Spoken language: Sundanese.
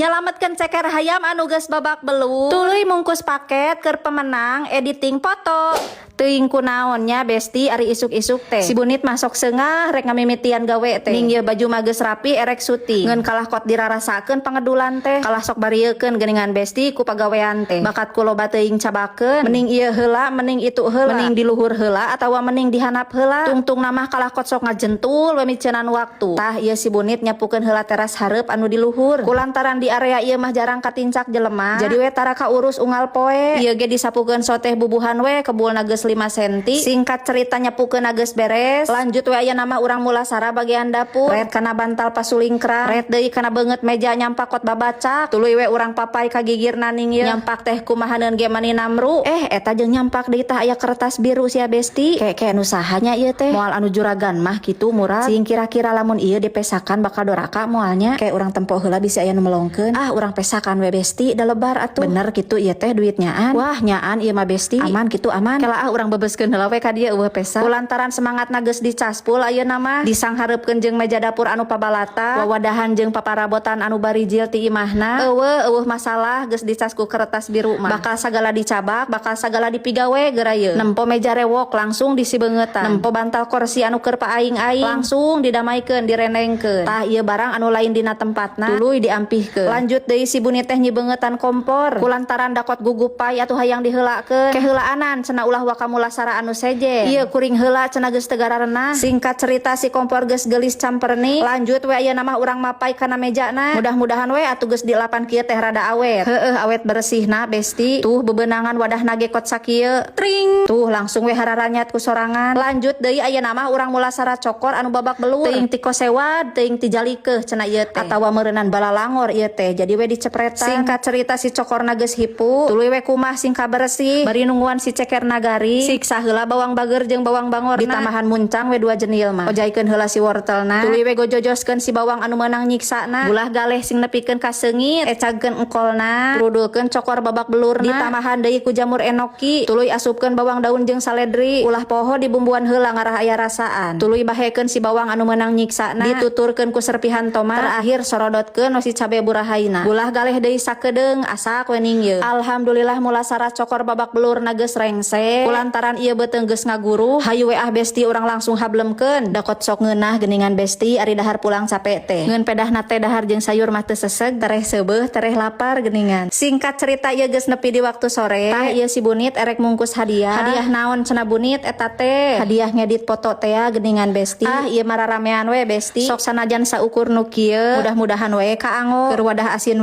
Nyalametkeun ceker hayam anu geus babak belur. Tuluy mungkus paket keur pemenang editing foto. Teuing kunaon nya, Besti, ari isuk-isuk teh. Si Bunit masuk sengah rek ngamimitian gawe teh. Ning ieu baju mah geus rapi erek syuting. Ngeun kalah kot dirarasakeun pangedulan teh. Kalah sok bariekeun geuningan, Besti, ku pagawean teh. Bakat ku loba teuing cabakeun. Mending ieu heula, mending itu heula, mending di luhur heula atawa mending dihandap heula. Tungtung mah kalah kot sok ngajentul we miceunan waktu. Tah, ieu si Bunit nyapukeun heula teras hareup anu di luhur. Kulantaran di area ieu mah jarang katincak jelema. Jadi we tara kaurus unggal poe. Ieu ge disapukeun soteh bubuhan we kebulna geus 5 cm. Singkat cerita, nyapukeun geus beres. Lanjut we aya nama urang mulasara bagian dapur. Ret kana bantal pasulingkrang. Ret deui kana beungeut meja nyampak kot babacak. Tuluy we urang papay ka gigirna ning ieu. Nyampak teh kumahaneun ge mani namru. Eh, eta jeung nyampak deui tah aya kertas biru sia, Besti. Kayak nu sahanya ieu teh? Moal anu juragan mah kitu murah. Sing kira-kira lamun ieu dipesakan bakal doraka moalnya? Kayak urang tempo heula, bisa aya nu melongkeun. Ah, urang pesakan we, Besti, da lebar atuh. Bener kitu ieu teh duit nyaan? Wah, nyaan ieu mah, Besti. Aman kitu, aman. Kela ah, urang bebeskeun heula we ka dieu, euweuh pesa. Kulantaran semangatna geus dicaspul, ayeuna mah disanghareupkeun jeung meja dapur anu pabalata, wawadahan jeung paparabotan anu barijil ti imahna. Euweuh euweuh masalah geus dicas ku kertas biru mah. Bakal sagala dicabak, bakal sagala dipigawe geura ieu. Nempo meja rewok langsung disibeungeutan. Nempo bantal kursi anu keur paaing-aing langsung didamaikeun, direndengkeun. Tah, ieu barang anu lain dina tempatna tuluy diampihkeun. Lanjut deui si Bunit teh nyibeungeutan kompor. Kulantaran dakot gugup pai atuh hayang diheulakeun. Keheulaanan cenah, ulah waka mulasara anu sejen. Ieu kuring heula cenah, geus teu gararenah. Singkat cerita, si kompor geus geulis camperni. Lanjut we ayeuna mah urang mapay kana mejana. Mudah-mudahan we atuh geus dilapan kieu teh rada awet. Heueuh, awet bersihna, Besti. Tuh, bebenangan wadah ge kot sakieu. Tring. Tuh, langsung we hararanyat ku sorangan. Lanjut deui ayeuna mah urang mulasara cokor anu babak belur. Teuing ti kosewad, teuing ti jalikeuh cenah ieu teh. Atawa meureunnan balalangor ieu teh. Jadi we dicepretan. Singkat cerita, si cokorna geus hipu. Tuluy we kumah sing kaberesih. Bari nungguan si cekerna garing. Siksa heula bawang bager jeung bawang bangorna. Ditambahan muncang we dua jenil mah. Ojaikeun heula si wortelna. Tuluy we gojojoskeun si bawang anu meunang nyiksana. Gulah galeh sing nepikeun ka seungit. Ecagkeun engkolna. Rudulkeun cokor babak belurna. Ditambahan deui ku jamur enoki. Tuluy asupkeun bawang daun jeung saledri. Ulah poho dibumbuan heula ngarah aya rasaan. Tuluy bahekeun si bawang anu meunang nyiksana. Dituturkeun ku serpihan tomat. Terakhir sorodotkeun si cabe burahaina. Gulah galeh deui sakedeung, asak we ning ieu. Alhamdulillah, mulasara cokor babak belurna geus rengse. Kulantaran ieu beuteung geus ngaguruh, hayu we ah, Besti, urang langsung hablemkeun. Dakot sok ngeunah geuningan, Besti, ari dahar pulang capek teh. Ngeun pedahna teh dahar jeung sayur mah teu seseg, tereh seubeuh, tereh lapar geuningan. Singkat cerita, ieu geus nepi di waktu sore. Tah, ieu si Bunit erek mungkus hadiah. Hadiah naon cenah Bunit eta teh? Hadiah ngedit foto teh ya geuningan, Besti. Ah, ieu mah raramean we, Besti. Sok sanajan saukur nu kieu, mudah-mudahan we kaanggo keur wadah asin.